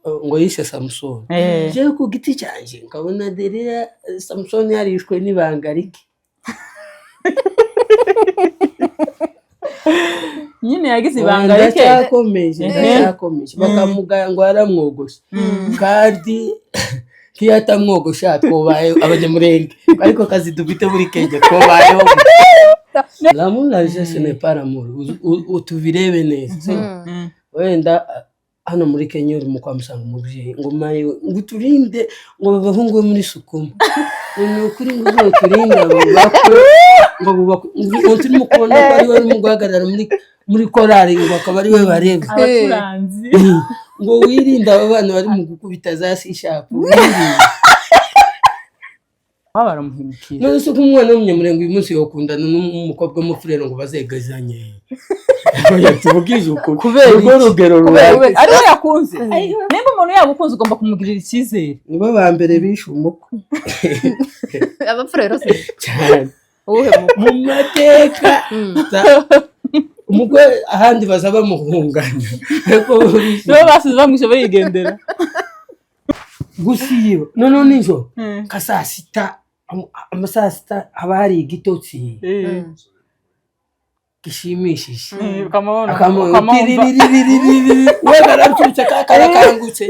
Ngo yishe Samusoni. Jewe ku giti cyanjye nkabona Delila, Samusoni yarishwe n'ibanga rike. Nyine yagize ibanga rike. Ndacyakomeje, ndacyakomeje. Bakamugaya ngo yaramwogoshe, kandi nk'iyo atamwogosha twubaye Abanyamurenge, ariko kazi dufite muri Kenya twubayeho. L'amour, l'argent, ce n'est pas l'amour. Tubirebe neza, sibyo? Wenda hano muri Kenya uri mu kwa musanga umubyeyi ngo maye ngo uturinde, ngo abahungu bo muri Sukuma, ngo ni ukuri, ngo uzoturinde abo bakwe, ngo bubakwe, ngo turimo kubona ko ari we urimo guhagarara muri korali, ngo akaba ari we bareba. Abacuranzi. Ngo wirinde aba bana bari mu gukubita za C sharp, wirinde. Baba baramuhemukira. None se ko umwana w'Umunyamurenge uyu munsi yokundana n'umukobwa w'Umufurero ngo bazegazanye? Oya, tuvugije ukuri. Kubera Urwo iki? rugero Kubera rubaye. Ari we yakunze. Nimba umuntu yagukunze, ugomba kumugirira icyizere. Nibo ba mbere bishe umukwe. Abapfurero se? Cyane. Uwuhe mukwe? Mu mateka umukwe ahandi baza bamuhunganya, ariko bo bishe. Nibo basize bamwishe barigendera. Gusa iyo noneho nijoro nka saa sita, amasaa sita, haba hari igitotsi gishimishije. Ukamubona. Akamubona. Ukamwumva. Tiririririri, we karabyutse, kakarakangutse.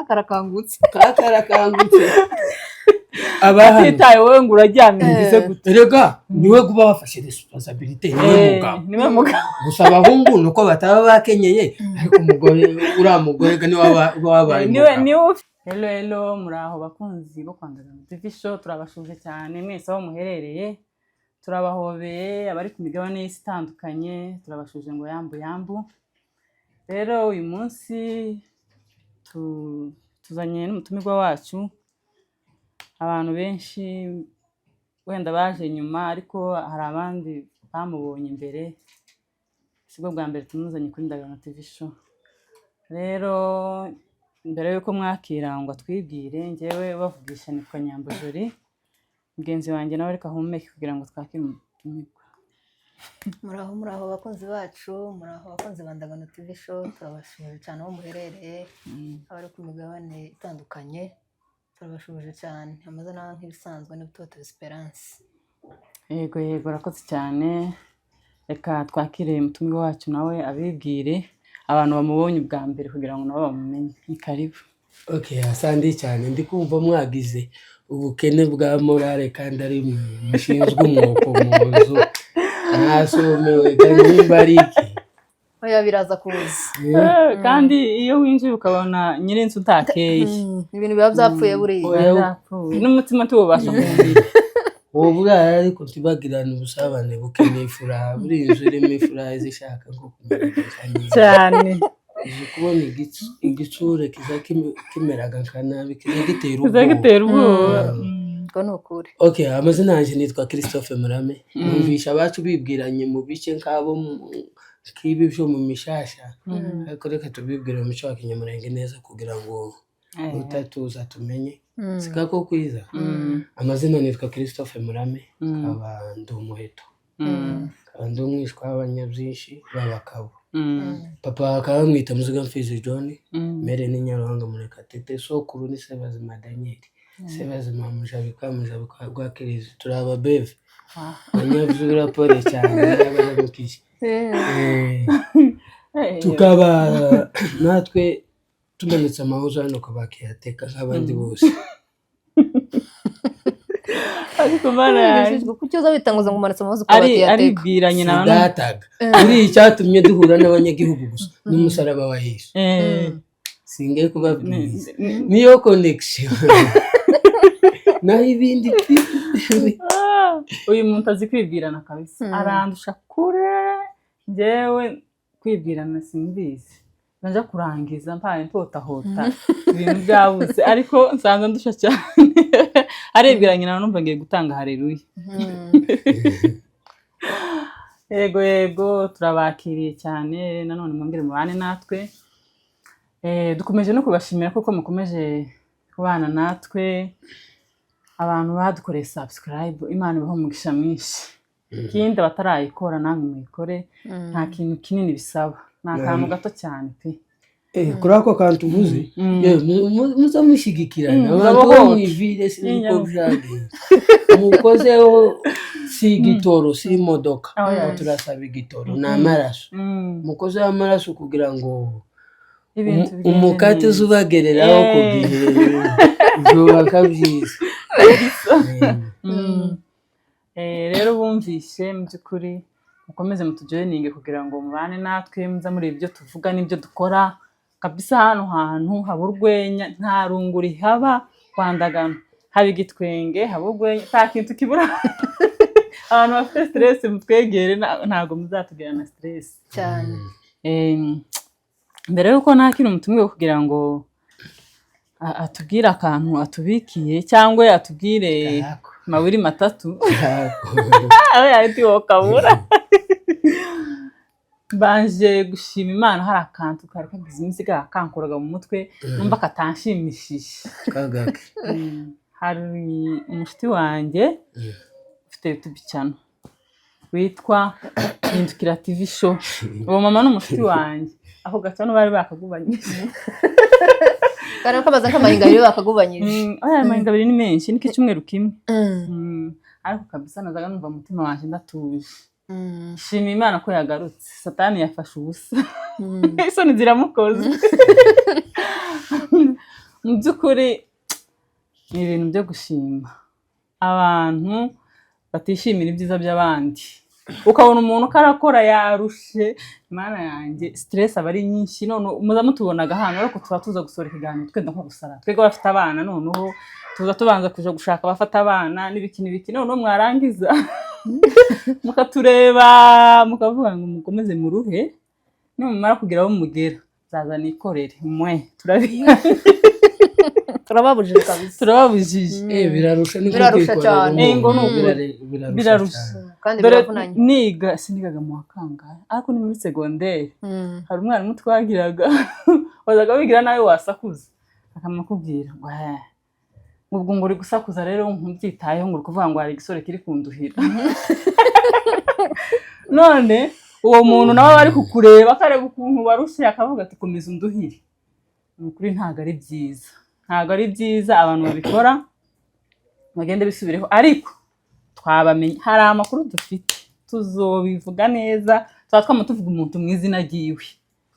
Karakangutse. Kakarakangutse abahano. Atitaye wowe ngo uraryamye, ugize gute. Erega niwe kuba wafashe responsabilité, niwe mugabo. Niwe mugabo. Gusa abahungu ni uko bataba bakenyeye, ariko umugore, uriya mugore ga niwe uba wabaye Niwe. umugabo. Niwe Hello, hello, muraho bakunzi bo kwa Ndagano TV Show. Turabashuje cyane mwese aho muherereye, turabahobeye. Abari ku migabane y'isi itandukanye, turabashuje ngo yambu yambu. Rero uyu munsi tuzanye n'umutumirwa wacu. Abantu benshi wenda baje nyuma, ariko hari abandi bamubonye imbere. Sibwo bwa mbere tumuzanye kuri Ndagano TV Show. Rero mbere y'uko mwakira ngo atwibwire, njyewe bavugisha nitwa Nyambo Jolie. Mugenzi wanjye nawe reka ahumeke kugira ngo twakire umutumirwa. Muraho, muraho abakunzi bacu, muraho abakunzi ba Ndagano TV Show. Turabashuje cyane aho muherereye, abari ku migabane itandukanye, turabashuje cyane. Amazina nk'ibisanzwe ni Butoto Esperance. Yego, urakoze cyane. Reka twakire umutumirwa wacu, nawe abibwire abantu bamubonye ubwa mbere kugira ngo nabo bamumenye. Ni karibu. Okay, asante cyane. Ndi kumva mwagize ubukene bwa morale kandi ari mwe mushinzwe umwuko mu nzu. Ntasomewe kandi nimba ari iki. Oya, biraza kuza. Kandi iyo winjiye ukabona nyir'inzu utakeye, Ibintu biba byapfuye buriya. Oya. Byapfuye n'umutima tuwubasha kumvira. Ubu burara, ariko ntibagirane ubusabane, bukeneye ifuraha. Buriya inzu irimo ifuraha izishaka nko kumera nka nyina. Cyane. Uzi kubona igitsure kiza kimeraga nka nabi, kiza gitera kiza ubwoba. Gitera ubwoba. Ubwo ni ukuri. Okay, amazina yanjye nitwa Christophe Murame. Numvisha abacu bibwiranye mu bice nk'abo nk'ibi byo mu mishasha, ariko reka tubibwire mu mico wa Kinyamurenge neza kugira ngo utatuza tumenye. Sika ko kwiza. Amazina nitwa Christophe Murame, nkaba ndi umuheto, nkaba ndi umwishwa w'abanyabyinshi b'abakabo. Papa bakaba bamwita Muziga Mfizi John, mère ni Nyaruhanga Murekatete, sokuru ni Sebazima Daniel, Sebazima Mujabika, Mujabika Rwakirizi. Turi ababeve abanyabyura, pole cyane n'abaramukije. Tukaba natwe tumanitse amahuzo hano kabakiyateka nk'abandi bose. Ariko Mana yanjye! Kuki uza witanguza ngo umanitse amahuzo Ari ukaba? Aribwira nyina. Sindataga. Buriya icyatumye duhura n'abanyagihugu gusa n'umusaraba wa Yesu. Singiye kubabwiriza, niyo connection, naho ibindi. Ah, uyu muntu azi kwibwirana kabisa. Arandusha kure. Njyewe kwibwirana simbizi, najya kurangiza mpaye mpotahota ibintu byabuze, ariko nsanze ndusha cyane. Aribwira nyina, numva ngiye gutanga hareruya. Yego, turabakiriye cyane nanone, mwongere mubane natwe. Dukomeje no kubashimira kuko mukomeje kubana natwe. Abantu badukoreye subscribe, Imana ibahe umugisha mwinshi. Ikindi, abatarayikora namwe muyikore, nta kintu kinini bisaba, ni akantu gato cyane pe. Kuri ako kantu uvuze, yewe, muza mushyigikirana abantu bo Babohoke. mwivire, sinzi uko byagenze, mukozeho si igitoro si imodoka. Oh, ngo yes. turasaba igitoro ni amaraso, mukozeho amaraso kugira ngo ibintu bigende umukate neza. uzubagereraho ku gihe, byubaka byiza. Rero bumvishe, mu by'ukuri mukomeze mutujoininge kugira ngo mubane natwe, muza muri ibyo tuvuga n'ibyo dukora kabisa. Hano hantu haba urwenya, nta rungu rihaba kwa Ndagano, haba igitwenge, haba urwenya, nta kintu kibura. Abantu bafite stress mutwegere, ntabwo muzatugera na stress. Cyane. Mbere y'uko nakira umutumirwa kugira ngo atubwire akantu atubikiye cyangwa atubwire Kako. mawiri matatu, Kako. aho yahita iwo kabura, mbanje gushima Imana. Hari akantu kari kagize iminsi kankuraga mu mutwe, numva katanshimishije. Kagake. Hari umushuti wanjye ufite YouTube channel witwa Hindukira TV Show. Uwo mama ni umushuti wanjye. Ako gacano bari bakagubanyije. Kari kamaze nk'amahinga abiri bakagubanyije. Oya, amahinga abiri ni menshi, niko icyumweru kimwe. Ariko kabisa nazaga numva umutima wanjye ndatuje. Shima Imana ko yagarutse. Satani yafashe ubusa, isoni ziramukoze. Mu by'ukuri ni ibintu byo gushima. Abantu batishimira ibyiza by'abandi, ukabona umuntu ko arakora yarushe, Mana yanjye, stress aba ari nyinshi. None muza mutubonaga hano, ariko tuba tuza gusohora ikiganiro twenda nko gusara. Twebwe abafite abana, noneho tuza tubanza kuja gushaka abafata abana n'ibiki n'ibiki, noneho mwarangiza mukatureba mukavuga ngo mukomeze muruhe, nimumara kugira aho mugera nzaza nikorere mwe turabiha. Turababujije kabisa. Turababujije. Birarusha niko Birarusha kwikorera cyane. umuntu. Ngo ni ukuri. Birarusha Birarusha. cyane. Kandi Dore biravunanye. niga, sinigaga mu wa kangahe, ariko ni muri segonderi, hari umwarimu twagiraga wazaga wigira nawe wasakuza akamukubwira ngo "Eh, ubwo ngo uri gusakuza rero ntubyitayeho, ngo uri kuvuga ngo hari igisore kiri kunduhira." None uwo muntu nawe aba ari kukureba, akareba ukuntu warushye, akavuga ati komeza unduhire. Ni ukuri ntabwo ari byiza, ntabwo ari byiza. Abantu babikora bagende bisubireho, ariko twabamenye, hari amakuru dufite, tuzobivuga neza. Tuba twama tuvuga umuntu mu izina ryiwe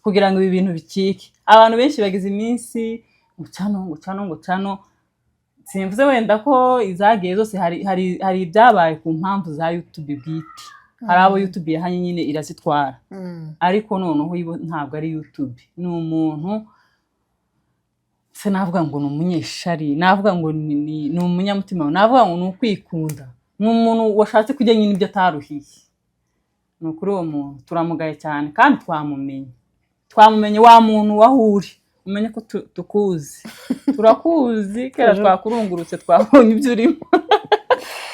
kugira ngo ibi bintu bicike. Abantu benshi bagize iminsi ngo cano, ngo cano, ngo cano. Simvuze wenda ko izagiye zose, hari ibyabaye ku mpamvu za YouTube bwite, hari abo YouTube yahanye nyine irazitwara, ariko noneho ibo ntabwo ari YouTube, ni umuntu se navuga ngo ni umunyeshari, navuga ngo ni umunyamutima, navuga ngo ni ukwikunda, ni umuntu washatse kujya nyine ibyo ataruhiye. Ni ukuri uwo muntu turamugaye cyane kandi twamumenye, twamumenye. Wa muntu waho uri, umenye ko tukuzi, turakuzi kera, twakurungurutse, twabonye ibyo urimo.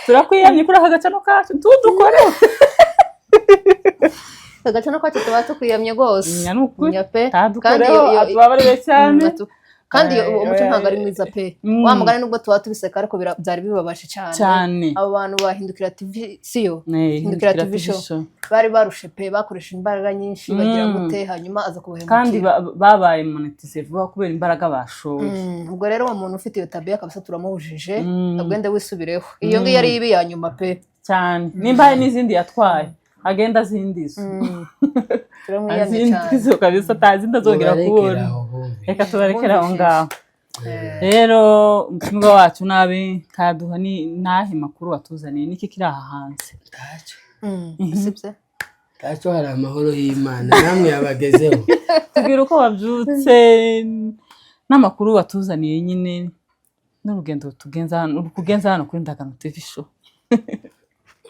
Turakwiyamye kuri aka gacano kacu ntudukore. Agacano kacu tuba tukwiyamye rwose. Nya, ni ukuri. Nya pe. Tadukoreho. Kandi Atubabarire cyane. Kandi uwo muco ntabwo ari mwiza pe. Wa mugani, nubwo tuba tubiseka, ariko byari bibabaje cyane. Cyane. Abo bantu bahindukira TV siyo? Eh, Hindukira TV Show. Show. Bari barushe pe, bakoresha imbaraga nyinshi, bagira gute, hanyuma aza kubahemukira. Kandi babaye monetize vuba kubera imbaraga bashoye. Ubwo rero uwo muntu ufite iyo tabiya kabisa turamubujije, agende wisubireho. Iyo Mm. ngiyo ari ibi ya nyuma pe. Cyane. Nimba hari n'izindi yatwaye, agenda azindizo. Turamwiyamye cyane. Azindizo kabisa, atazindi azongera Mubarekere kubona. aho bumve. Reka tubarekere aho Bumvishije. ngaho. Rero umutumirwa wacu nabi kaduha ni nahe makuru watuzaniye? Niki kiri aha hanze? Ntacyo. Sibyo? Ntacyo, hari amahoro y'Imana namwe yabagezeho. Tubwira uko wabyutse n'amakuru watuzaniye nyine n'urugendo tugenza hano, rukugenza hano kuri Ndagano TV Show.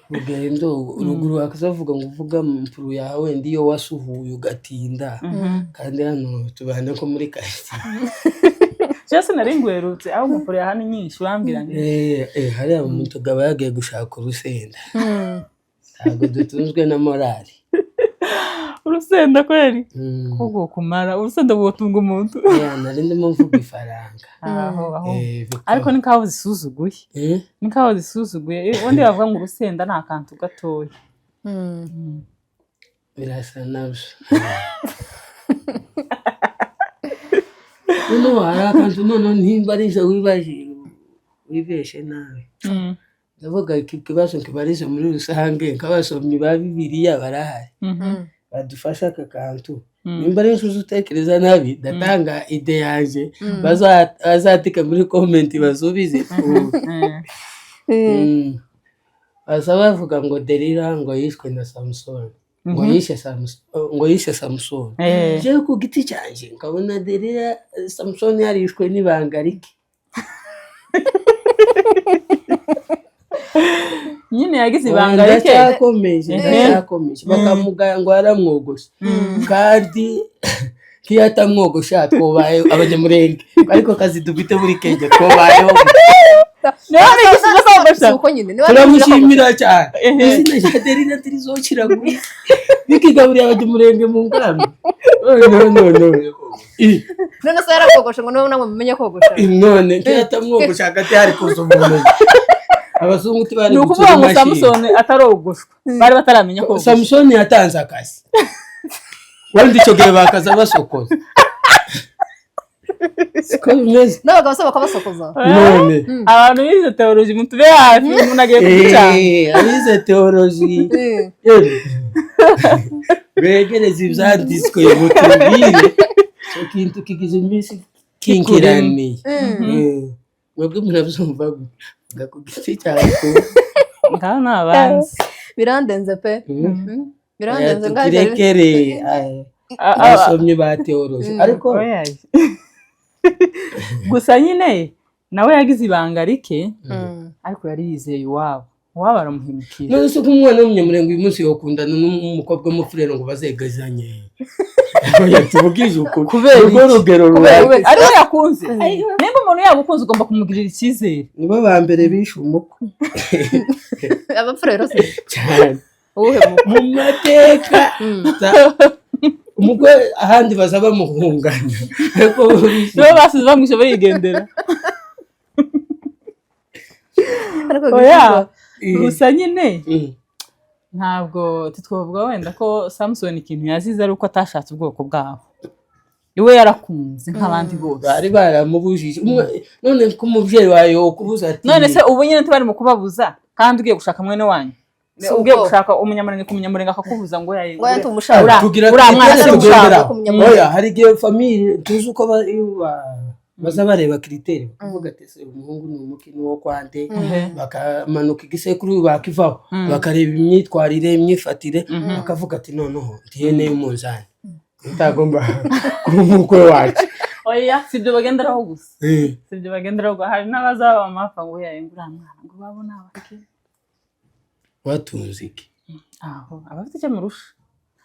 Urugendo ruguru bakazavuga ngo uvuga mpuru yawe wenda iyo wasuhuye ugatinda, kandi hano tubana ko muri karitsiye. Cyose nari ngwerutse aho umukuru hano nyinshi urambwira ngo Hariya umuntu aba yagiye gushaka urusenda, ntabwo dutunzwe na morali. Urusenda kweri? Mm. Ko kumara urusenda bwotunga umuntu. Yeah, nari ndimo mvuga ifaranga. Aho aho. Bikaba Ariko ni kaho zisuzuguye. Eh? Ni kaho zisuzuguye. Ubundi bavuga ngo urusenda ni akantu gatoya. Birasa nabyo. Noneho hari akantu, noneho nimba ari je wibaje, wibeshe nabi. Ndavuga iki kibazo kibarize muri rusange, nk'abasomyi ba Bibiliya barahari, badufasha aka kantu. Nimba ari inshuti utekereza nabi, ndatanga idée yanje, bazandike muri comment basubize. Baza bavuga ngo Delila ngo yishwe na Samusoni, ngo yishe Samusoni, ngo yishe Samusoni. Jewe ku giti cyanjye nkabona Delila, Samusoni yarishwe n'ibanga rike. Nyine yagize ibanga rike. Ndacyakomeje, ndacyakomeje. Bakamugaya ngo yaramwogoshe, kandi nk'iyo atamwogosha twubaye Abanyamurenge, ariko kazi dufite muri Kenya twubayeho. Niba wigishije kogosha. Si uko nyine niba Turamushimira cyane. Ehe. Izina rya Delila tirizokiragura bikigaburiye Abanyamurenge mu nkambi. No, no, no. None se yarakogoshe ngo niba namwe mumenye kogosha? None nk'iyo atamwogosha hagati hari kuza umuntu, abazungu tibari Ni ukuvuga ngo Samusoni atarogoshwa bari bataramenya kogosha? Samusoni yatanze akazi, wenda icyo gihe bakaza basokoza, siko bimeze? N'abagabo se bakabasokoza? None Abantu bize théologie mutube hafi, umuntu agiye kuducanga. Abize théologie begereze ibyanditswe mutubwire icyo kintu kigize iminsi kinkiraniye. Mwebwe murabyumva gute? Ku giti cyawe? Ngaho ni abanzi. Birandenze pe. Birandenze ngaho. Tukirekere abasomyi ba théologie, ariko Oya. Gusa nyine nawe yagize ibanga rike, ariko yari yizeye iwabo, iwabo aramuhemukira. None se ko umwana w'Umunyamurenge uyu munsi yokundana n'umukobwa w'Umufurero ngo bazegazanye? Oya, tuvugije ukuri. Kubera Urwo iki? rugero Kubera ruraye. iki? Ariwe yakunze. Nimba umuntu yagukunze ugomba kumugirira icyizere. Nibo ba mbere bishe umukwe. Abapfurero se? Cyane. Uwuhe mukwe? Mu mateka umukwe ahandi baza bamuhungana, ariko bo bishe. Nibo basize bamwishe barigendera. Ariko Oya. Eh. Gusa nyine ntabwo titwavuga wenda ko Samusoni ikintu yazize ari uko atashatse ubwoko bwabo. Iwe yarakunze nk'abandi bose. Bari baramubujije. None ko umubyeyi wawe yokubuza ati None se ubu nyine ntibari mu kubabuza, kandi ugiye gushaka mwene wanyu, Si ugiye ubwoko. gushaka Umunyamurenge ku Munyamurenge akakubuza ngo yaye Ngo yante umushaka. Tugira uriya mwana critère si tugenderaho. umushaka. Oya, hari igihe famille tuzi uko iyo baza bareba critère, bakavuga ati: "Ese umuhungu ni umuki, ni uwo kwande?" Bakamanuka igisekuru bakivaho, bakareba imyitwarire, imyifatire, bakavuga ati: "Noneho ntihene y'umunzani utagomba kuba umukwe wacu." Oya, si ibyo bagenderaho gusa, si ibyo bagenderaho gusa. Hari n'abazaba amapfa ngo yaye, ngo uriya mwana ngo babona abake. Watunze iki? Aho aba afite icyo amurusha,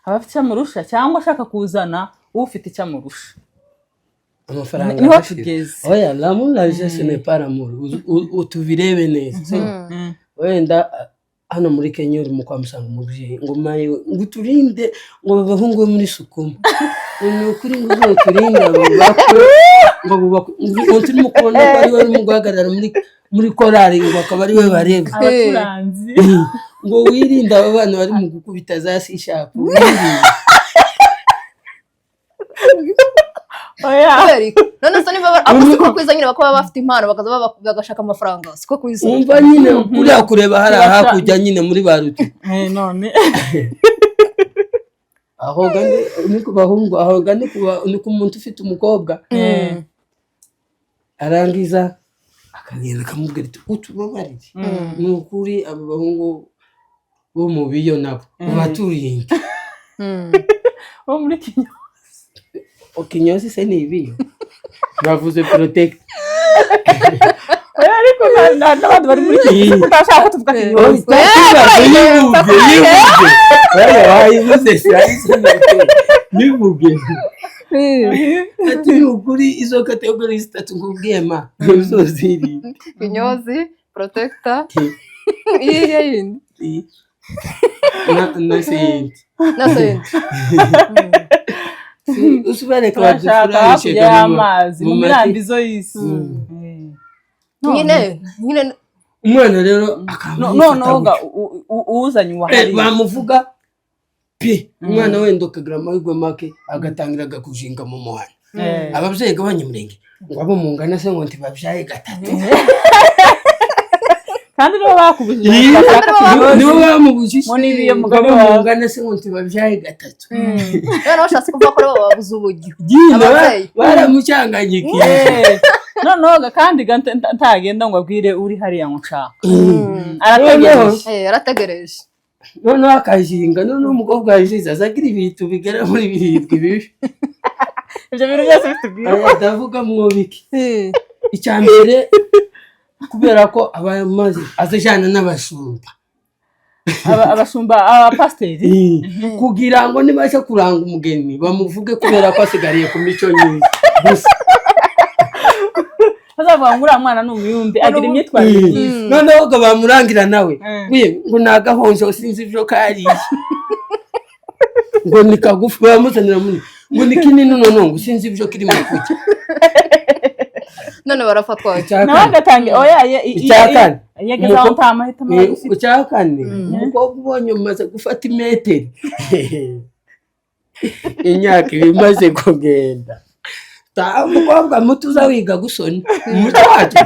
aba afite icyo amurusha, cyangwa ashaka kuzana ufite icyo amurusha. Amafaranga Niho arashira. tugeze. Oya, l'amour, l'argent, ce n'est pas l'amour. Tubirebe neza. Wenda hano muri Kenya uri mu kwamusanga umubyeyi ngo maye ngo uturinde, ngo abahungu bo muri Sukuma, ngo ni ukuri, ngo uzoturinde abo bakwe, ngo bubakwe, ngo turimo kubona ko ari we urimo guhagarara muri korari, ngo akaba ari we bareba. Abacuranzi. Ngo wirinde aba bana bari mu gukubita za C sharp, wirinde. Oya. Kubera iki? None se niba ako siko kwiza nyine, bakaba bafite impano bakaza bagashaka amafaranga, siko kwiza? Umva nyine, kuriya kureba hariya hakurya nyine muri ba ruti. None Aho ga ni ku bahungu, aho ga ni ku muntu ufite umukobwa, arangiza akagenda akamubwira ati: "Utubabarire, ni ukuri abo bahungu bo mu biyo nabo ubaturinde." Bo muri Kenya. Kinyozi se ni ibiyo bavuze protect. Oya, ariko n'abandi bari muri Kenya utashaka ko tuvuga Kinyozi. Yivuge, yivuge. Oya, wayivuze se, yahise yivuge ati: "Ni ukuri izo catégorie zitatu nkubwiye ma uzozirinde." Kinyozi, protector, iyihe yindi? Na se yindi. Na se yindi. Usubareka. Turashaka hakurya y'amazi mu mu mirambi zo y'isi. Nyine nyine. Umwana rero akaba Noneho ga uzanye uwahariye. Bamuvuga pe, umwana wenda akagira amahirwe make agatangira agakujinga mu muhanda. Ababyeyi b'Abanyamurenge ngo abo mungana se ngo ntibabyaye gatatu. Kandi nibo bakubujije. Nibo Bashaka ikibazo. Nibo bamubujije. Ngo nibiye ngo mugani abo wawe. mungana se ngo ntibabyaye gatatu. Noneho bashatse kuvuga ko aribo babuze uburyo. Nyine Ababyeyi. Baramucyanganyikiye. Noneho kandi ga ntagenda ngo abwire uri hariya ngo nshaka, arategereje. Yarategereje. Noneho akajinga, noneho umukobwa yashize aza agira ibintu bigera muri birindwi bibi. Ibyo bintu byose bitubwira. Aya, ndavuga mwobiki. Icya mbere, kubera ko aba amaze azajyana n'abashumba. Abashumba, abapasiteri. Kugira ngo nibasha kuranga umugeni bamuvuge kubera ko asigariye ku mico myiza gusa. Bazavuga ngo uriya mwana ni umuyumbi, agira imyitwarire myiza. Noneho ngo bamurangira nawe we ngo ni agahonjo, sinzi ibyo kariye, ngo ni kagufi, bamuzanira munini ngo ni kinini, noneho ngo sinzi ibyo kirimo kurya. None barafatwa. Icya Nawe kane. agatanga oya Icya kane. Iyo ageze aho nta mahitamo aba agifite. Icya kane, umukobwa ubonye umaze gufata imetero, imyaka iba imaze kugenda. Umukobwa muto uza wiga gusona umuco wacu,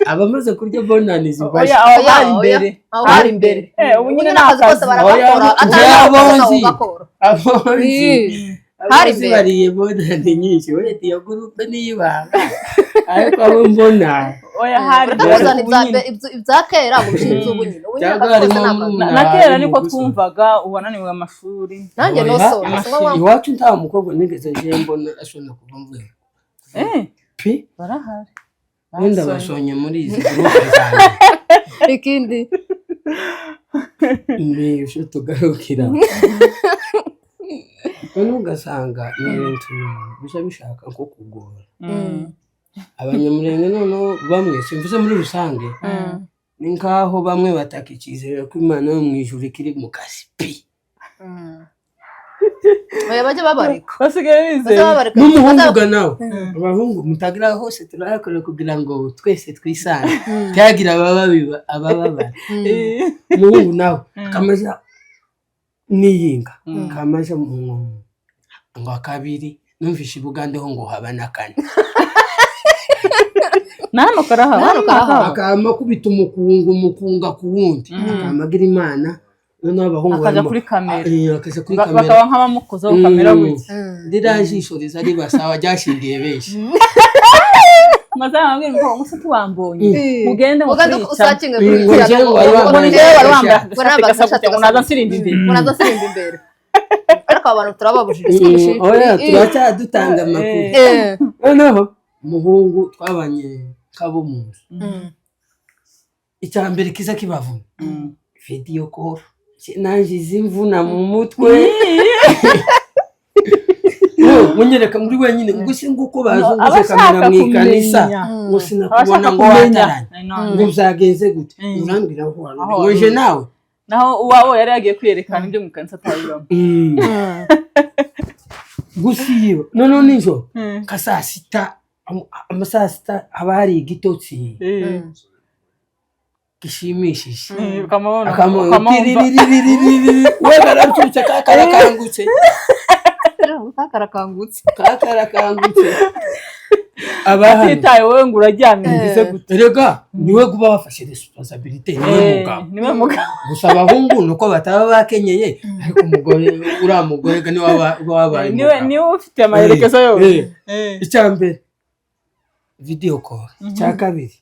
aba amaze kurya bonani zibashe. Oya, aho Oya, hari oya. imbere. Aho hari imbere. Ubu ubu nyine nyine ni akazi kose akazi. baragakora. Oya, atari oya, akazi bonzi. bagakora. Abonzi. Hari Abonzi imbere. bariye bonani nyinshi wenda iyo groupe niyibanga, ariko abo mbona Oya, hari Ureka imbere. kuzana Ubu nyine. ibya kera ngo ubishyire iby'ubu nyine, ubu nyine Cyangwa akazi kose harimo ni akazi. Na kera harimo niko gusa. twumvaga uwananiwe amashuri. Nanjye Oya, nosora iwacu nta mukobwa nigeze nje mbona ashobora kuva mvuye pi. Barahari. Wenda Basonye. basonye muri izi groupe zanjye. Ikindi. Ni ibyo tugarukira, noneho ugasanga ni ibintu bijya bishaka nko kugora Abanyamurenge. Noneho bamwe, simvuze muri rusange, ni nkaho bamwe bataka icyizere ko Imana yo mu ijuru ikiri mu kazi pi. Oya, bajye babareka. Basigaye Bajye bizeye. babareka. N'umuhungu ga nawe, abahungu mutagira hose turayakorera kugira ngo twese twisange, ntihagire abababara. Umuhungu nawe kamaja niyinga kamaja mu ngo akabiri, numvishe i Bugande ho ngo haba na kane. Na hano karahaba. Na hano karahaba. Akama kubita umukungu, umukunga ku wundi, akama agira Imana, noneho abahungu Akaja barimo kuri kamera. Akaja kuri kamera. Bakaba nk'abamukozaho kamera gutya. Ririya jisho riza ribasawa ryashingiye benshi. Maze ababwira ngo musa tuwambonye, mugende ugende mukurica. Usakinge Ngo kuri njyewe wari Ngo wambaye njyewe wari wambaye Ngo nambaye agashati gasa agashati gutya, ngo gasa naza nsirimba imbere. Ngo naza nsirimba imbere, ariko aba bantu turababujije, siko bishimye. Oya, turacyadutanga amakuru. Noneho umuhungu twabanye kabo mu nzu, icya mbere kiza kibavuna video call, nanjye izi mvuna mu mutwe. Munyereka muri wenyine ngo si nguko bazunguje Abashaka kamera mu ikanisa kumenya. ngo sinakubona Abashaka ngo kumenya. wataranye ngo byagenze gute, urambwira aho wari uri. Aho Ngo wari je uri. nawe. Naho uwawe yari yagiye kwiyerekana ibyo mu kanisa atabibamo. Gusa iyo noneho nijoro nka saa sita, amasaa sita, haba hari igitotsi gishimishije. Ukamubona. Akamubona. Ukamwumva. Tiririririri, we barabyutse, kakarakangutse. Karakangutse. Kakarakangutse aba hano. Atitaye wowe ngo uraryamye bigize gute. Erega niwe kuba wafashe responsabilité, niwe mugabo. Niwe mugabo. Gusa abahungu ni uko bataba bakenyeye, ariko umugore, uriya mugore ga niwe uba wabaye Niwe umugabo. niwe ufite amaherekezo yose. Icya mbere video call, icya kabiri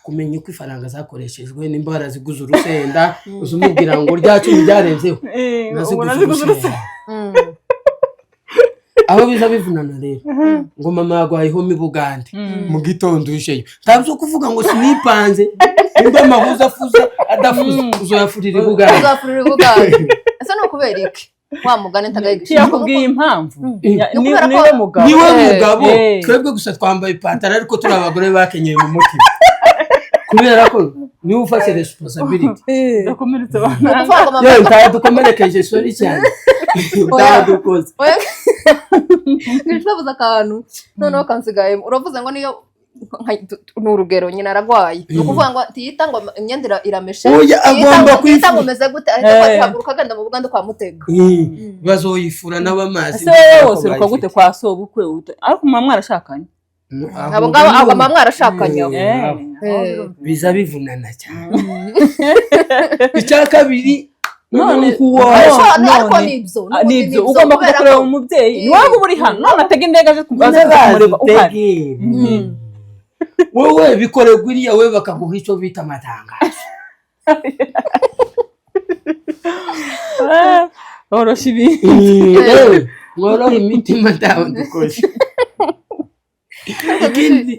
kumenya uko ifaranga zakoreshejwe, nimba waraziguze urusenda uza umubwira ngo rya cumi ryarenzeho. Ubwo Naziguze naziguze urusenda. urusenda. Aho biza bivunana rero, ngo mama yarwaye ihoma i Bugande, mu gitondo ujeyo ntabwo kuvuga ngo sinipanze, nimba amahuza afuze adafuze uzoyafurira i Bugande. Uzafurira ubugande, ese ni ukubera iki wa mugani ntagayigisha? Yakubwiye impamvu. Ni ukubera ko- Niwe mugabo. Niwe mugabo. Twebwe gusa twambaye ipantaro, ariko turi abagore bakenyeye mu mutima, kubera ko niwe ufashe responsibility. Ndakomeretse abantu. Ni ukuvuga ngo mama Yewe, ntadukomerekeje, sorry cyane, ntadukoze. Oya, uravuze akantu noneho kansigayemo, uravuze ngo niyo Ni urugero, nyina aragwaye, ni ukuvuga ngo ntiyita ngo imyenda irameshe, Oya, ntiyita agomba ntiyita ngo kwifura. Meze gute, ahita ahaguruka agenda mu Bugande kwa Mutega. Bazoyifura n'abamazi. Ese wowe wose uruka gute kwa sobukwe ariko muba mwarashakanye? Abo ngabo, abo mama mwarashakanye aho. Biza bivunana cyane. Icya kabiri, None- none kuwa Ariko None- ariko nibyo Ah, n'ubundi. Nibyo, ugomba kujya Kubera kureba ko- umubyeyi ni wowe uba uri hano, none atega indege aje aza kumureba uhari. Wowe bikorerwa iriya, we bakaguha icyo bita amatangazo. Ah, woroshya ibintu. Yewe, mworohe imitima, ntawe dukoze. Ikindi,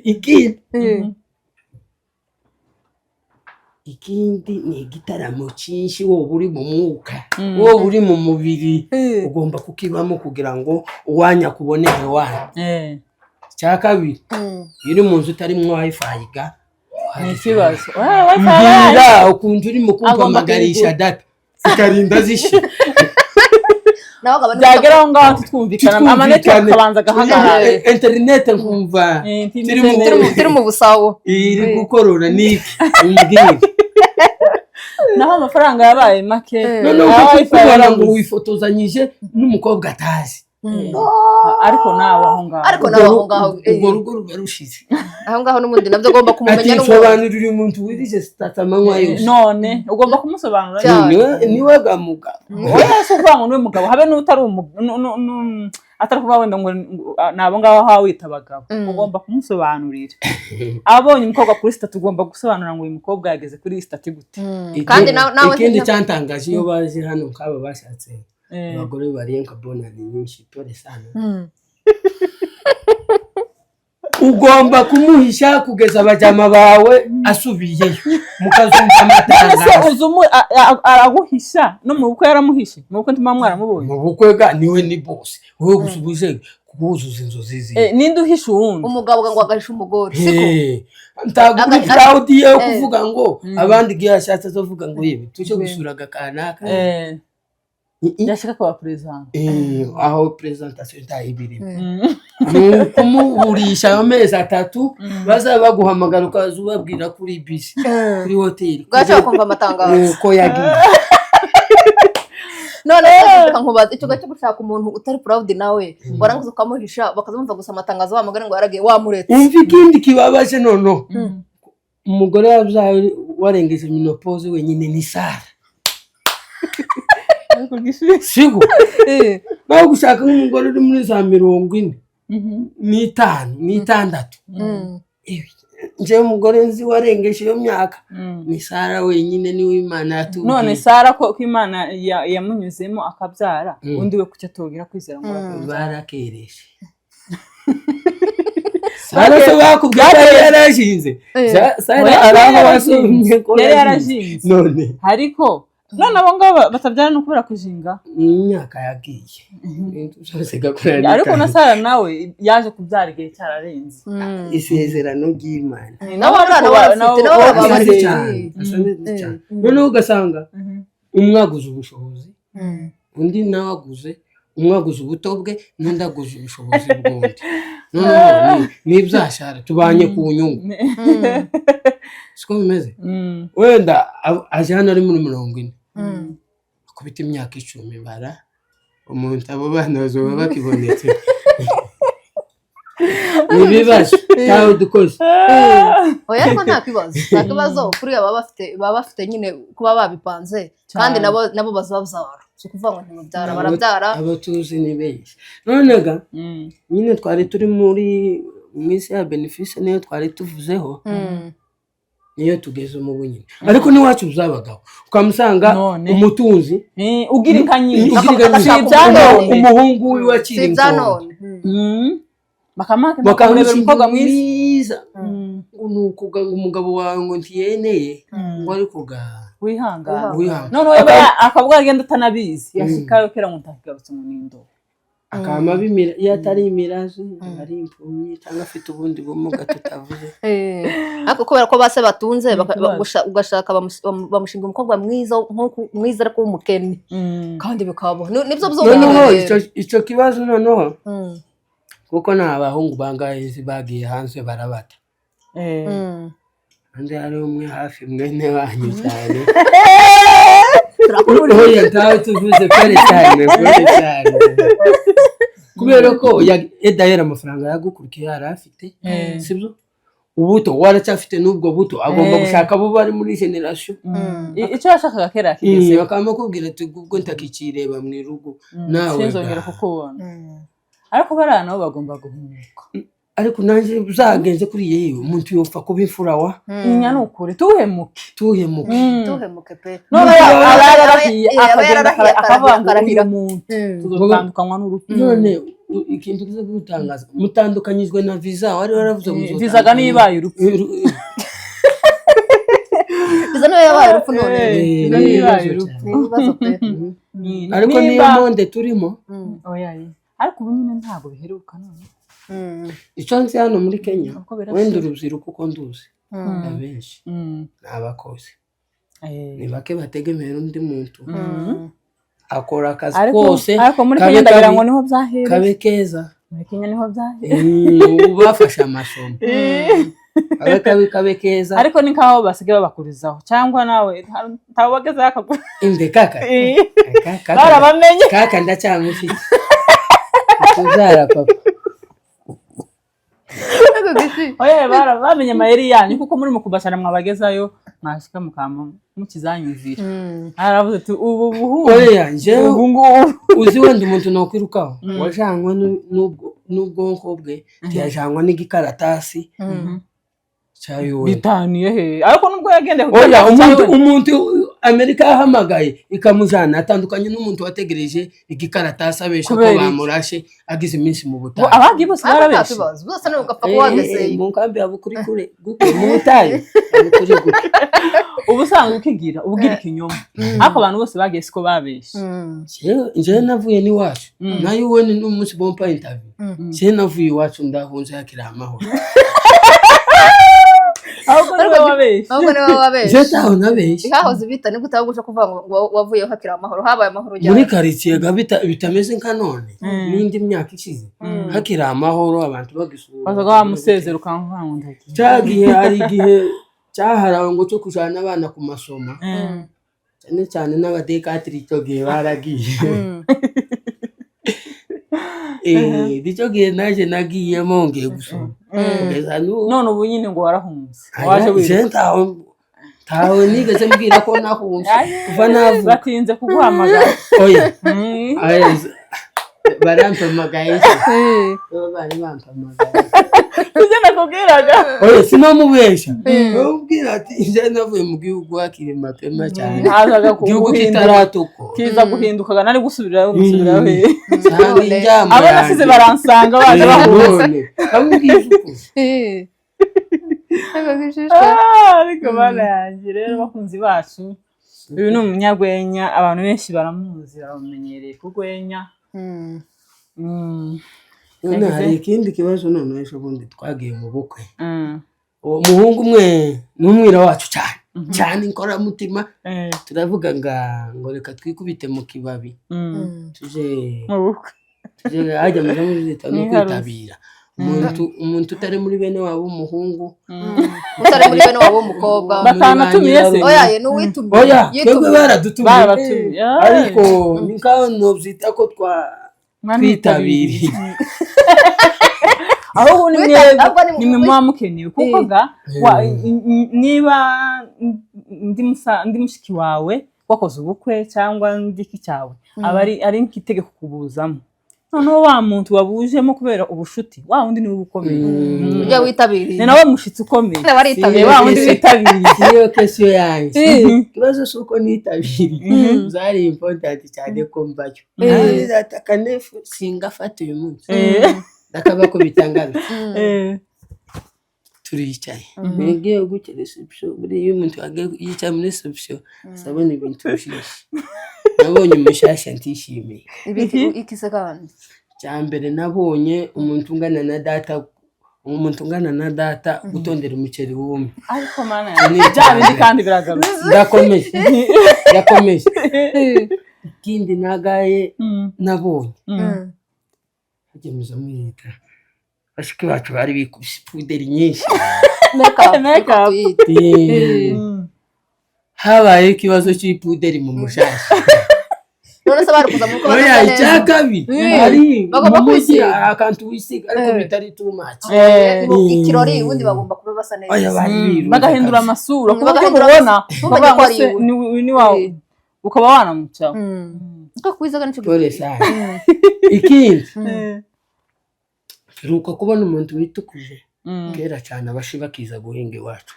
ikindi ni igitaramo cyinshi. Wowe uri mu mwuka, wowe uri mu mubiri, ugomba kukibamo kugira ngo uwanya kubonere wanyu. Icya kabiri, iyo uri mu nzu utarimo wifi ga, Ni ikibazo. Wifi yabaye. Mbwira ukuntu urimo Agomba kumpamagarisha kuyigura. data zikarinda zishira. Nawe agaba Byagera aho ngaho tutwumvikana, amanetiwaka akabanza agahagarara. Interinete nkumva ntimeze turi neza. Turi mu busawo. Iri gukorora niki, umbwire. Naho amafaranga yabaye make. Noneho Ah, wifi ukakubara ngo yarabuze. wifotozanyije n'umukobwa atazi. Ariko nawe aho ngaho. Ariko nawe aho ngaho, Urwo rugo ruba rushize. Aho ngaho n'ubundi nabyo agomba Ati kumumenya n'ubundi. nsobanurira umuntu wirije sitata amanywa yose. None ugomba kumusobanura. Cyane. Niwe gamugabo. Oya, si ukuvuga ngo niwe mugabo, habe n'utari atari kuvuga wenda ngo ni abo ngabo aho wita abagabo. Ugomba kumusobanurira abonye umukobwa kuri sitati, ugomba gusobanura ngo uyu mukobwa yageze kuri iyi sitati gute. Kandi nawe Ikindi cyantangaje, iyo baje hano nk'aba bashatse abagore bariye nka bonani nyinshi, pole sana, ugomba kumuhisha kugeza abajama bawe asubiyeyo, mukazumva None se amatangazo. uzi araguhisha no mu bukwe yaramuhishe, mu bukwe ntuma mwaramubonye. Mu bukwe ga niwe ni bose, wowe gusa ubuje kuzuza inzozi ziwe. Ninde uhisha uwundi? Umugabo ngo agahisha umugore, siko? Ntabwo uri proud yo kuvuga ngo abandi igihe yashatse azovuga ngo yewe tuje gusuraga kanaka. Yashaka kuba perezida. Aho presentation ntayibirimo, ni ukumuburisha amezi 3, bazaba baguhamagara ukaza ubabwira kuri bisi, kuri hoteli. Bwaca bakumva amatangazo. Uko yagiye. None se reka nkubaza, icyo cyo gushaka umuntu utari proud nawe, warangiza ukamuhisha, bakazumva gusa amatangazo, wa mugore ngo yaragiye, wamuretse. Umva ikindi kibabaje noneho, umugore wabyaye warengeje ménopause wenyine ni Sara. Ariko gishyushye. Siko nawe gushaka nk'umugore uri muri za 45, 46. Njyewe umugore nzi warengeje iyo myaka ni Sara wenyine, niwe Imana yatubwiye. None Sara ko Imana yamunyuzemo akabyara, undi we kuki atubwira kwizera ngo arabyara? Barakereje Sara se, bakubwiye ko yari yarashinze. Sara Oya, ari aho yari wasomye ko yari yarashinze. Yarashinze. None Ariko none abo ngabo batabyara ni ukubera kujinga. Imyaka yagiye, ibintu byose gakora. Ariko na Sara nawe yaje kubyara igihe cyararenze. Isezerano ry'Imana. Nabo Ariko nabo barafite, nabo nabo baba asa bafite. neza cyane, asa neza cyane. Noneho ugasanga umwe aguze ubushobozi, undi nawe aguze, umwe aguze ubuto bwe, n'undi aguze ubushobozi bw'undi. Noneho ni ibyashara tubanye ku nyungu, siko bimeze? Wenda aje hano ari muri 40, akubita imyaka 10, bara umuntu, abo bana bazoba bakibonetse, ni ibibazo ntawe dukoze. Oya, ariko nta kibazo, nta kibazo. Kuriya baba bafite nyine kuba babipanze, kandi Cyane. nabo bazabyara, si ukuvuga ngo ntibabyara, barabyara. Abo tuzi ni benshi. Nonega nyine twari turi muri minsi ya bénéfice, niyo twari tuvuzeho, niyo tugeze mu bunyine, ariko n'iwacu byabagaho ukamusanga None. umutunzi Ugira inka nyinshi. Ugira inka Si nyinshi. ibya none. Umuhungu wiwe akiri Si ibya inkonda. none. Bakamuha, bakamurebera umukobwa mwiza. Mwiza, ngo ni ukuga ngo umugabo wawe ngo ntiyeneye, ngo ariko ga Wihangana. Wihangana. None we akavuga agenda atanabizi, yashikayo kera ngo ntakigarutse mu nindo. Akama bimira iyo atari imirazi, ari impumyi cyangwa afite ubundi bumuga tutavuze. Ariko kubera ko base batunze, Ikibazo. ugashaka bamushinga umukobwa mwiza, mwiza ariko w'umukene, kandi bikaba nibyo Noneho byonyine. icyo kibazo noneho, kuko nta bahungu bangahe bagiye hanze barabata. Undi hari umwe hafi mwene wanyu cyane. Turakuburiye. Oya, ntawe tuvuze. Kore cyane, kore cyane, kubera ko edayeri amafaranga yagukurikiye yari afite, sibyo? Ubuto waracyafite n'ubwo buto agomba gushaka abo bari muri génération. Icyo yashakaga kera yakigezeho. Bakamukubwira ati ubwo ntakikireba mu irugo nawe Sinzongera kukubona. Ariko bariya nabo bagomba guhumuka. Ariko nanjye uzagenze kuri yewe umuntu yopfa kuba imfura wa Inya ni ukuri, tuhemuke. Tuhemuke. Tuhemuke pe. None Aba aba yararahiye, aba akagenda yararahiye, akavuga ngo akarahira. uyu muntu tuzotandukanywa n'urupfu. None ikintu kiza kugutangaza, mutandukanyijwe na visa wari waravuze ngo Vizaga niyo ibaye urupfu. Viza niyo yabaye urupfu none. Viza niyo ibaye urupfu. Ni ibibazo pe. Ariko niyo monde turimo. Oya ye. Ariko ubu nyine ntabwo biheruka none. Icyo nzi hano muri Kenya, Uko birashize. wenda urubyiruko uko nduzi, abenshi ni abakozi. Ni bake bategemera undi muntu akora akazi Ariko kose, ariko muri kabe Kenya ndagira kabi, ngo niho byahereye. Kabe keza. Muri Kenya niho byahereye. Ubu bafashe amasomo, kabe kabi kabe keza. Ariko ni nkaho basigaye babakurizaho, cyangwa nawe ntawe wagezeho akaguru. Inde kaka? Kaka- Barabamenye. Kaka ndacyamufite, tubyara papa. Oya, bamenye amayeri yanyu, kuko muri mu kubashana mwabagezayo, mwashika mukama mukizanyumvira. Aravuze ati ubu buhungu, Oya, njyewe ubu ngubu. Uzi wenda umuntu nokwirukaho wajanywe n'ubwonko bwe, ntiyajanywe n'igikaratasi cya UN. Bitaniye he? Ariko nubwo yagendeye ku Oya, gikaratasi umuntu cya UN. umuntu Amerika yahamagaye ikamujana atandukanye n'umuntu wategereje igikaratasi abesha ko Kubera iki? bamurashe agize iminsi mu butayu. Abagiye bose Ariko nta barabeshe. kibazo bose ni ugapfa kuba wagezeyo. Mu nkambi ya bukuri kure guke, mu butayu ya bukuri guke. Uba usanzwe ukigira ubwira ikinyoma, ariko abantu bose bagiye siko babeshe. Njyewe navuye n'iwacu nayo UN n'umunsi bompa interview. Njyewe navuye iwacu ndahunze hakiri amahoro. Ahubwo niwe wabeshe. Ahubwo niwe wabeshe. Njyewe ntaho nabeshye. Hahoze bita nibwo utabugusha kuvuga ngo wavuyeho hakiri amahoro, habaye amahoro Muri ujyayo. karitsiye ga bitameze nka none n'indi myaka ishize, hakiri amahoro, abantu bagisura. Wazaga wamusezera ukamuvuga ngo ndagiye. Cyagihe hari igihe cyaharawe ngo cyo kujana abana ku masoma, cyane cyane n'abadekatiri icyo gihe baragiye. Icyo gihe naje nagiyemo ngiye gusoma kugeza n'ubu. None ubu nyine ngo warahunze, waje Aya, wiruka. je ntawe nigeze mbwira ko nahunze kuva navuka. Batinze kuguhamagara. Oya. Aya, barampamagaye se? Bo bari bampamagaye. Ibyo nakubwiraga. Oya, sinamubesha, bamubwira ati nje navuye mu gihugu hakiri mapema cyane, Hazaga igihugu guhinduka. kitaratukwa. Kiza guhinduka nari gusubirayo, gusubirayo he? Nsanga indyama Abo nasize yanjye. baransanga baje bahunze. None bamubwiza ukuri. Ariko bana yanjye rero, bakunzi bacu, uyu ni umunyarwenya, abantu benshi baramuzi, baramumenyereye kurwenya. None hari ikindi kibazo. None ejo bundi twagiye mu bukwe. Uwo muhungu umwe ni umwira wacu cyane cyane, inkoramutima. Turavuga ngo reka twikubite mu kibabi, tuje Mu bukwe. Tuje hajya muja muri leta no Ni kwitabira umuntu utari muri bene wabo w'umuhungu. Utari muri bene wabo w'umukobwa. Batanatumiye se? Oya ye, ni uwitumiye. Oya, twebwe Yitumiye. baradutumiye. Barabatumiye. Ariko ni nkaho nobyita ko twa Mwanyitabiriye. twitabiriye. Ahubwo ni mwebwe, Ahubwo ni ni mwe muba mukenewe, kuko ga niba ndi mushiki wawe wakoze ubukwe cyangwa ndi iki cyawe, aba ari nk'itegeko kubuzamo. Noneho wa muntu wabujemo kubera ubushuti, wa wundi niwe uba ukomeye. Ujya witabiriye. Ni nawe mushyitsi ukomeye. Waritabiriye. Wa wundi witabiriye. Niyo question yanjye. Ikibazo si uko nitabiriye, byari important cyane ko mbayo. Akanefu singafata uyu munsi, ndakabakubita ngarutse. Turicaye, ngiye gutya reception. Buriya iyo umuntu agiye yicaye muri reception asabona ibintu byinshi. Nabonye umushasha ntishimiye. Ibiki ikise kandi? Cya mbere, nabonye umuntu ungana na data, umuntu ungana na data gutondera umuceri wumye. Ariko mana yanjye, bya bindi kandi biragarutse. Ndakomeje, ndakomeje. Ikindi nagaye nabonye, hajya muza mwita Bashiki bacu bari bikubise puderi nyinshi. Makeup. Makeup. Niko tuyita. Habayeho ikibazo cy'ipuderi mu mushasha. None se bari kuza mu bukwe Oya, badasa neza? icya kabiri, hari Bagomba mu mujyi kwisiga. hari akantu wisiga ariko bitari too much. Ikirori ubundi bagomba kuba basa neza. Oya, bari birunze Bagahindura kabisa. amasura ku buryo Bagahindura umubona amasura. ukavuga ngo Ntumenye ko ari se iwe. ni wawe, ukaba wanamucaho. Niko kwizaga nicyo. Pole sana. Ikindi, mperuka kubona umuntu witukuje kera cyane, abashi bakiza guhinga iwacu,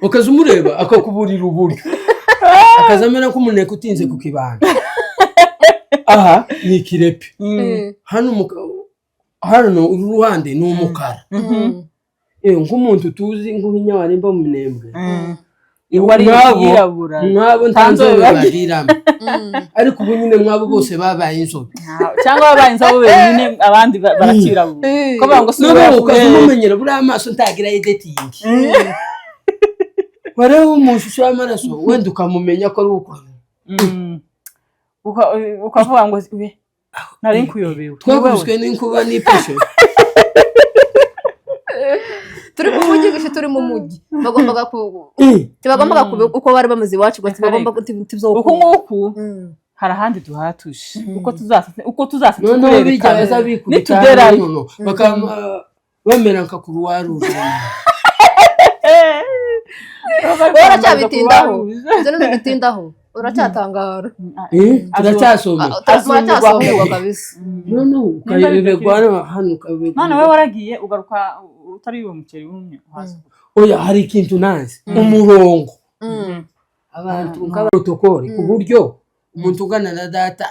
ukaza umureba akakuburira uburyo, akaza amera nk'umuneke utinze ku kibanda. Aha ni ikirepe hano, hano uru ruhande ni umukara. Nk'umuntu tuzi nk'inyawarimba mu Minembwe. Wari Mwabo yirabura. Mwabo nta Nta nzobe nzobe bagira. bagiramo, ariko ubu nyine mwabo bose babaye inzobe. Cyangwa babaye inzobe wenyine, abandi barakirabura, ko bavuga ngo si Noneho wowe. ukaza umumenyera buriya amaso ntagira editing, wareba mu ishusho y'amaraso wenda ukamumenya ko ari uko. Ukavuga ngo we nari nkuyobewe. Twakubiswe n'inkuba n'ipesho. Turi mu mujyi gusa, turi mu mujyi, bagombaga ku ntibagombaga kuba uko bari bameze iwacu gusa, bagomba Uku nguku hari ahandi duhatuje, uko tuzasa, uko tuzasa Noneho bijya turerekana. baza bikubita Nitugerayo. noneho bakaba bamera nka kuruwaruje. Wowe uracyabitindaho, ibyo ntibitindaho, uracyatangara. Turacyasoma. Muracyasomerwa kabisa. Noneho ukayoberwa hano, ukayoberwa. None wowe waragiye ugaruka utari uwo muceri wumye uhaza. Oya, hari ikintu nanze, umurongo, abantu nk'abarotokori, ku buryo umuntu ungana na data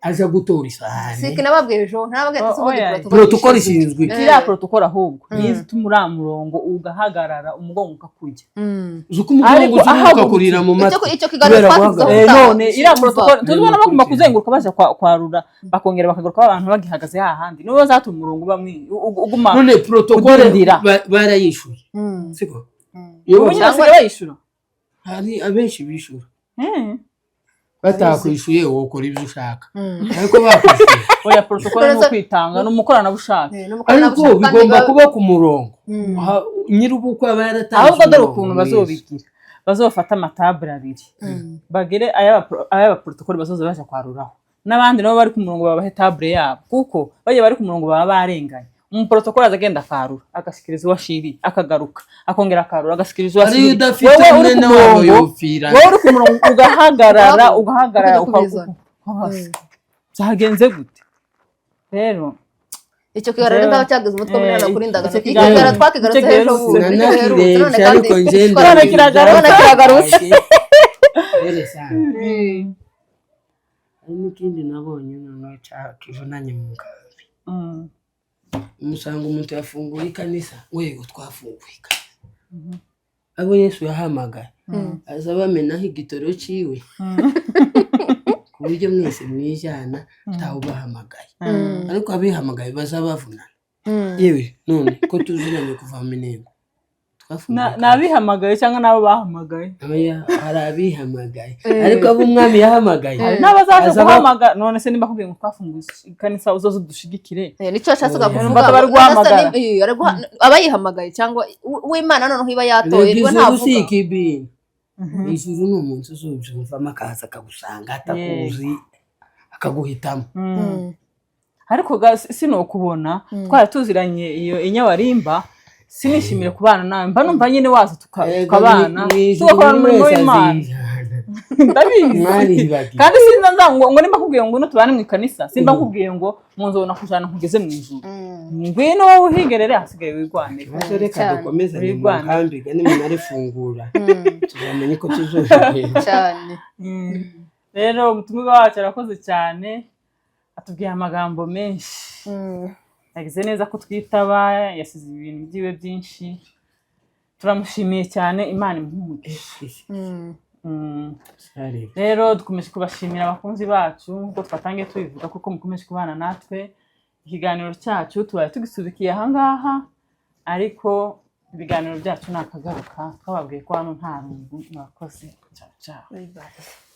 aja gutora isahani. Siki nababwiye ejo, nababwiye ati ubundi Oya. protocol Protocol ishinzwe. ishinzwe iki? Iriya protocol ahubwo niyo ituma uriya murongo ugahagarara, umugongo ukakurya. Uzi uko umugongo Ariko uzuka ahagurutse. ukakurira mu matwi Icyo kiganiro kubera twashyizeho guhagarara. ubutaha. None iriya protocol tuzibona bagomba Gukurikira. kuzenguruka baja kwarura, bakongera bakagaruka, abantu bagihagaze hahandi, nibo bazatuma umurongo uba uguma None protocol kudindira. Barayishuye siko? Iyo Ubu nyine basigaye bayishura. Hari abenshi bishura. Batakwishuye wokora ibyo ushaka, ariko bakwishuye. Oya, protocol ni ukwitanga, ni umukoranabushake. Ariko bigomba kuba ku murongo. Nyir'ubukwe aba yaratanze Ahubwo dore umurongo ukuntu mwiza. bazobigira, bazofata amatabure abiri, bagere ay'abaprotokoli bazoza baja kwaruraho, n'abandi nabo bari ku murongo babahe tabure yabo, kuko bagiye bari ku murongo baba barenganye. Umuprotokoli aza agenda akarura, agashikiriza uwo ashiriye, akagaruka akongera akarura, agashikiriza uwo Ariyo ashiriye. udafite Wowe uri ku mwene wabo murongo, yopfira. wowe uri ku murongo ugahagarara, ugahagarara. Ukajya kubizana. Byagenze gute rero? Icyo kiganiro nkaho cyageze umutwe munini kuri ndagano. Icyo Icyo kiganiro twakigarutse icyo ejo bundi Nanakirebye none kandi ariko nje None kiragarutse. None kiragarutse. Rero sana. Hari n'ikindi nabonye noneho kivunanye mu nkambi. Umusanga umuntu yafunguye ikanisa, wego twafunguye ikanisa, abo Yesu yahamagaye aza bamenaho igitoro ciwe, ku buryo mwese mwijana ntawubahamagaye, ariko abihamagaye baza bavunana. Yewe, none ko tuziranye kuva mu Minembwe, twafunguye Ni abihamagaye cyangwa n'abo bahamagaye? Oya, hari abihamagaye, ariko abo umwami yahamagaye Hari n'abazaza aza guhamagara. None se nimba akubwiye ngo twafunguye ikanisa, uzoze udushigikire? Nicyo yashatse Oya. kuvuga. Bata bari guhamagara. Aba yihamagaye cyangwa uw'Imana noneho iba yatoye Rega we ijuru ntavuga. si ikibini. Ijuru ni umuntu uzubyumvamo akaza akagusanga atakuzi, akaguhitamo. Ariko sinokubona twari tuziranye iyo inyawarimba, sinishimire kubana nawe, mba numva nyine waza Erega tukabana, mw'ijuru tugakorana buri umurimo wese w'Imana. azijana. Ndabizi. Mwaribagiwe. Kandi sinza nza ngo nimba nkubwiye ngo tubane mu ikanisa, simba nkubwiye ngo mu nzobona kujana nkugeze mu ijuru. Ngwino wowe uhigerere, hasigaye wigwanire. Ikibazo, reka Cyane. dukomezanye mu Wigwanire. nkambi ga, nimumara ifungura tuzamenye ko tuzogenda. Cyane. Rero umutumirwa wacu arakoze cyane, atubwiye amagambo menshi, yagize neza ko twitaba, yasize ibintu byiwe byinshi, turamushimiye cyane, Imana imuhe umugisha. Rero dukomeje kubashimira abakunzi bacu nk'uko twatangiye tubivuga, kuko mukomeje kubana natwe. Ikiganiro cyacu tubaye tugisubikiye ahangaha, ariko ibiganiro byacu ni akagaruka. Twababwiye ko hano nta rungu. Murakoze, ciao ciao. Bye bye.